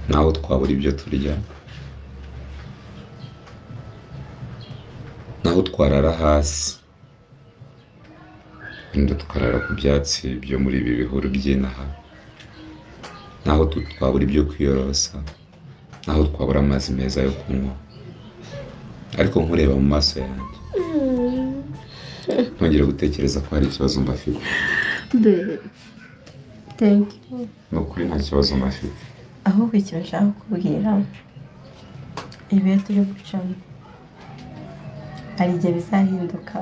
Naho twabura ibyo turya, naho twarara hasi, wenda tukarara ku byatsi byo muri ibi bihuru by'inaha, naho twabura ibyo kwiyorosa, naho twabura amazi meza yo kunywa, ariko nkureba mu maso yanjye ntongere gutekereza ko hari ikibazo mbafite. Babe, thank you. Ni ukuri nta kibazo mbafite. Ahubwo ikintu nshaka kukubwira, ibihe turi gucamo hari igihe bizahinduka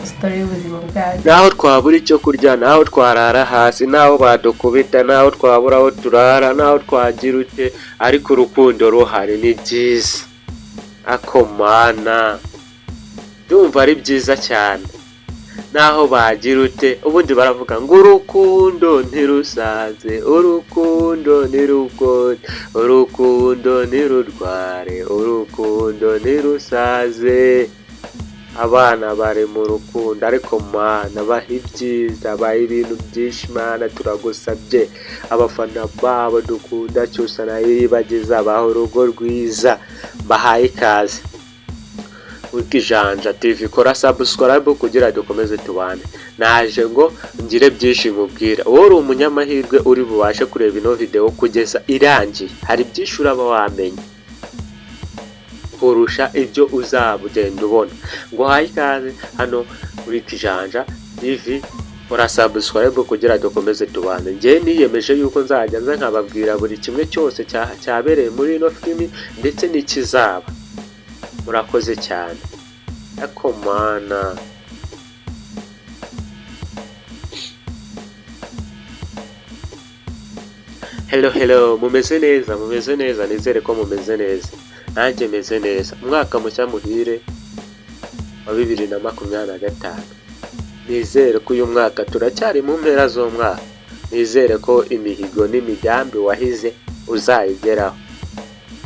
story y'ubuzima bwacu. Naho twabura icyo kurya, naho twarara hasi, naho badukubita, naho twabura aho turara, naho twagira ute, ariko urukundo ruhari ni byiza. Akomana ndumva ari byiza cyane. Naho bagira ute, ubundi baravuga ngo urukundo ntirusaze, urukundo ntirukonje, urukundo ntirurware, urukundo ntirusaze. Abana bari mu rukundo, ariko Mana, baha ibyiza, baha ibintu byinshi. Mana, turagusabye, abafana babo dukunda, Cyusa na Iribagiza, baha urugo rwiza. Bahaye ikaze Ijanja TV, kora subscribe kugira dukomeze tubane. Naje ngo ngire byinshi nkubwira. Wowe uri umunyamahirwe uri bubashe kureba ino video kugeza irangiye, hari byinshi uraba wamenya kurusha ibyo uzaba ugenda ubona. Ngo haye ikaze hano kuri Kijanja TV, kora subscribe kugira dukomeze tubane. Njye niyemeje yuko nzajya nza nkababwira buri kimwe cyose cyabereye muri ino filimi ndetse n'ikizaba. Murakoze cyane. Akomana. Hello, hello, mumeze neza? Mumeze neza? Nizere ko mumeze neza, nanjye meze neza. Umwaka mushya muhire wa 2025. Nizere ko uyu mwaka, turacyari mu mpera z'umwaka, nizere ko imihigo n'imigambi wahize uzayigeraho.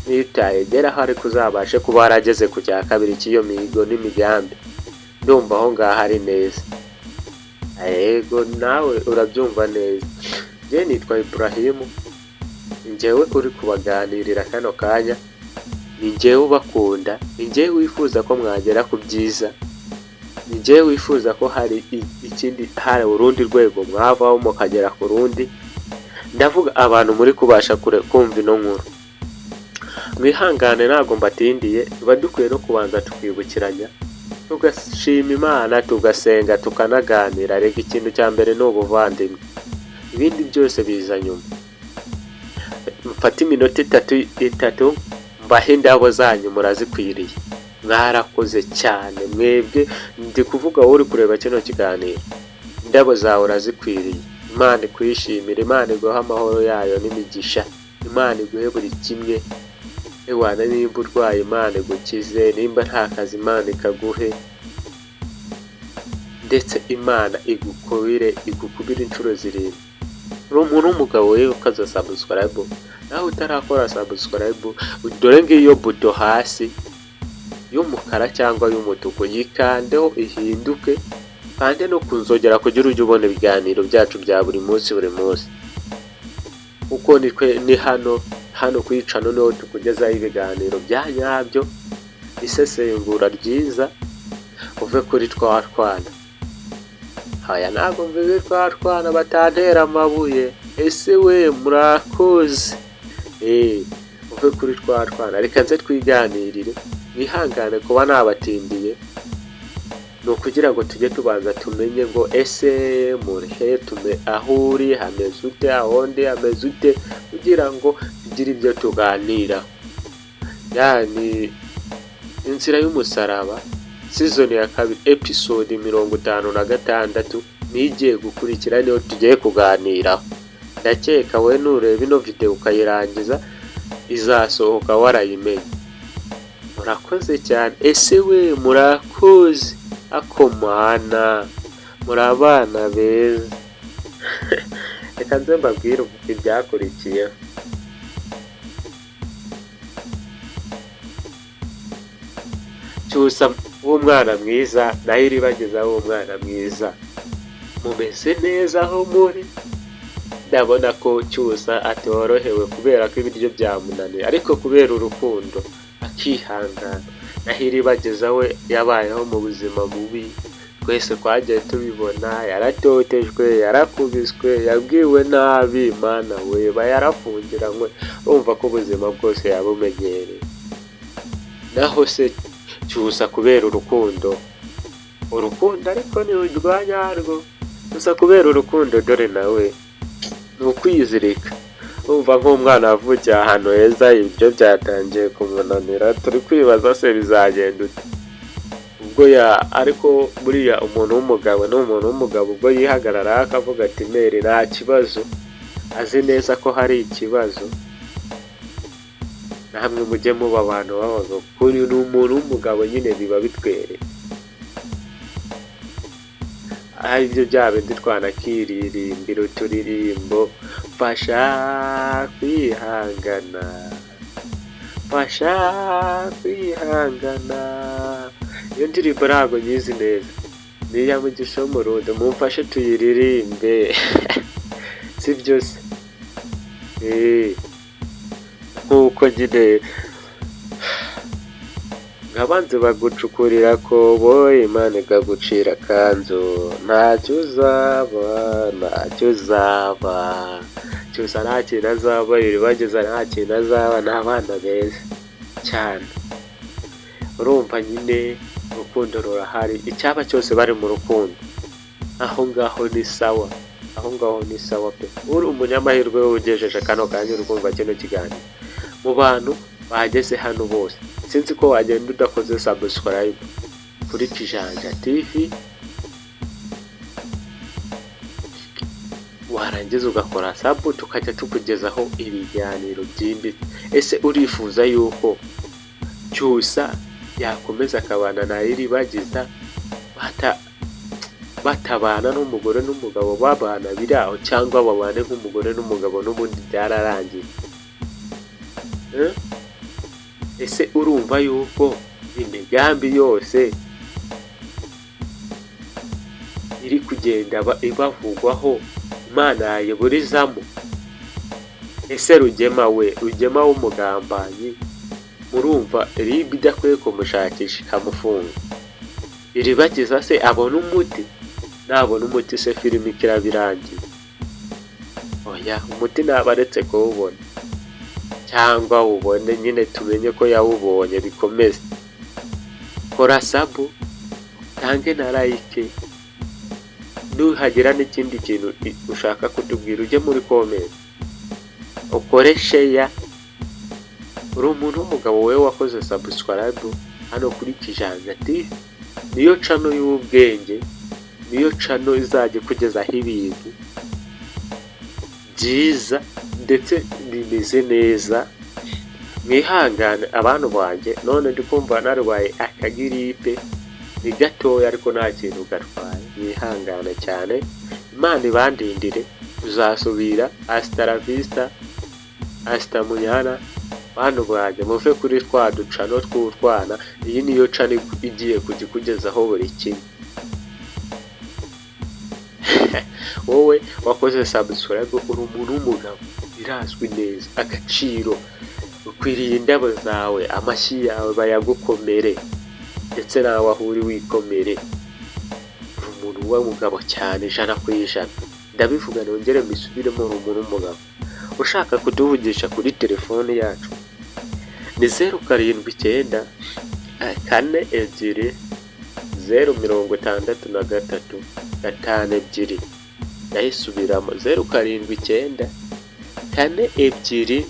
Niyo utayigeraho, ariko uzabashe kuba warageze ku cya kabiri cy'iyo mihigo n'imigambi. Ndumva aho ngaho ari neza. Yego, nawe urabyumva neza. Njye nitwa Ibrahimu, ni njyewe uri kubaganirira kano kanya, ni njyewe ubakunda, ni njyewe wifuza ko mwagera ku byiza, ni njyewe wifuza ko hari ikindi, hari urundi rwego mwavaho mukagera ku rundi. Ndavuga abantu muri kubasha kumva ino nkuru, mwihangane ntabwo mbatindiye. Tuba dukwiye no kubanza tukibukiranya, tugashima Imana, tugasenga, tukanaganira. Reka, ikintu cya mbere ni ubuvandimwe, ibindi byose biza nyuma. Mfate iminota itatu itatu mbahe indabo zanyu, murazikwiriye, mwarakoze cyane. Mwebwe ndi kuvuga, wowe uri kureba kino kiganiro, indabo zawe urazikwiriye. Imana ikwishimire, Imana iguhe amahoro yayo n'imigisha, Imana iguhe buri kimwe. Ewana, nimba urwaye Imana igukize, nimba nta kazi Imana ikaguhe, ndetse Imana igukubire inshuro zirindwi. Uri umuntu w'umugabo we ukaza subscribe, nawe utarakora subscribe, dore ngiyo buto hasi y'umukara cyangwa y'umutuku, yikandeho ihinduke, kande no ku nzogera kugira ujye ubona ibiganiro byacu bya buri munsi buri munsi, kuko ni hano kuri channel niho tukugezaho ibiganiro bya nyabyo, isesengura ryiza. Uve kuri twa twana. Aya ntabwo mvuze twa twana batantera amabuye. Ese we, murakoze. Uve kuri twa twana, reka nze twiganirire. Mwihangane kuba nabatindiye, ni ukugira ngo tujye tubanza tumenye ngo ese murihe, tume aho uri hameze ute, aho ndi hameze ute, kugira ngo tugire ibyo tuganiraho. Yani Inzira y'Umusaraba season ya kabiri, episode 56 niyo igiye gukurikira, niyo tugiye kuganiraho. Ndakeka wowe nureba ino video ukayirangiza, izasohoka warayimenye. Murakoze cyane. Ese we, murakoze. Akomana, muri abana beza. Reka nze mbabwire ibyakurikiyeho. Cyusa w'umwana mwiza, nayo Iribagiza w'umwana mwiza, mumeze neza aho muri? Ndabona ko Cyusa atorohewe kubera ko ibiryo byamunaniye, ariko kubera urukundo akihangana. Naho Iribagiza we yabayeho mu buzima bubi, twese twagiye tubibona, yaratotejwe, yarakubiswe, yabwiwe nabi, Mana we, ba yarafungiranywe, urumva ko ubuzima bwose yabumenyereye. Naho se Cyusa kubera urukundo, urukundo ariko ni urwa nyarwo, gusa kubera urukundo dore nawe ni ukwizirika. Urumva nk'umwana wavukiye ahantu heza, ibiryo byatangiye kumunanira, turi kwibaza se bizagenda ute? Ubwo ya ariko buriya umuntu w'umugabo ni umuntu w'umugabo, ubwo yihagararaho akavuga ati mère nta kibazo, azi neza ko hari ikibazo. Namwe mujye muba abantu b'abagabo, kuri ni umuntu w'umugabo nyine biba bitwereka. Aribyo bya bindi twanakiririmbira uturirimbo, mfasha kwihangana, mfasha kwihangana. Iyo ndirimbo ntabwo nyizi neza, ni iya Mugisha w'Umurundi, mumfashe tuyiririmbe, sibyo se? Nk'uko nyine abanzi bagucukurira akobo, Imana ikagucira akanzu, ntacyo uzaba, ntacyo uzaba. Cyusa nta kintu azaba, Iribagiza nta kintu azaba, ni abana beza cyane. Urumva nyine urukundo rurahari, icyaba cyose bari mu rukundo, aho ngaho ni sawa, aho ngaho ni sawa pe. Uri umunyamahirwe wowe ugejeje kano kanya uri kumva kino kiganiro. Mu bantu bageze hano bose, sinzi ko wagenda udakoze subscribe kuri Kijanja TV, warangiza ugakora sub, tukajya tukugezaho ibiganiro byimbitse. Ese urifuza yuko Cyusa yakomeza akabana na Iribagiza batabana n'umugore n'umugabo, babana biri aho, cyangwa babane nk'umugore n'umugabo n'ubundi byararangiye? Ese urumva yuko imigambi yose iri kugenda ibavugwaho Imana yayiburizamo? Ese Rugema we, Rugema w'umugambanyi, murumva RIB idakwiye kumushakisha ikamufunga? Iribagiza se abona umuti? Nabona umuti se filime ikiraba irangiye? Oya, umuti naba aretse kuwubona, cyangwa awubone nyine tumenye ko yawubonye bikomeze. Kora sub, utange na like, nuhagira n'ikindi kintu ushaka kutubwira ujye muri comment, ukore share. Uri umuntu w'umugabo wowe wakoze subscribe hano kuri Kijanja TV, niyo channel y'ubwenge, niyo channel izajya ikugezaho ibintu byiza ndetse bimeze neza. Mwihangane abantu banjye, none ndi kumva narwaye akagiripe, ni gatoya ariko nta kintu gatwaye, mwihangane cyane, Imana ibandindire, tuzasubira, hasta la vista, hasta mañana. Bantu banjye, muve kuri twa duchannel tw'utwana, iyi niyo channel igiye kujya ikugezaho buri kimwe. Wowe wakoze subscribe uri umuntu w'umugabo, birazwi neza, agaciro ukwiriye indabo zawe, amashyi yawe bayagukomere, ndetse nawe aho uri wikomere. Uri umuntu w'umugabo cyane 100%, ndabivuga nongere mbisubiremo, uri umuntu w'umugabo. Ushaka kutuvugisha kuri telefone yacu ni 079 42 063 52, ndayisubiramo 079 42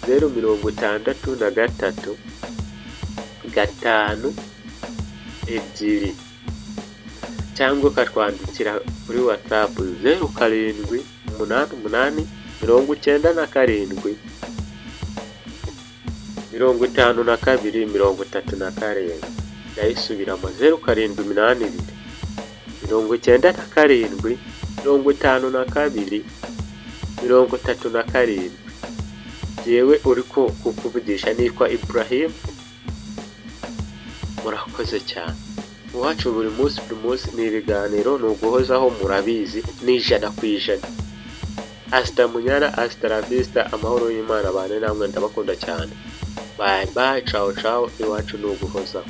063 52, cyangwa ukatwandikira kuri WhatsApp 0788 97 52 37, ndayisubiramo 0782 97 52 37. Jyewe uri kukuvugisha nitwa Ibrahim, murakoze cyane. Iwacu buri munsi buri munsi ni ibiganiro, ni uguhozaho, murabizi ni 100%. Hasta mañana, hasta la vista, amahoro y'Imana bane namwe, ndabakunda cyane. Bye bye, ciao ciao, iwacu ni uguhozaho.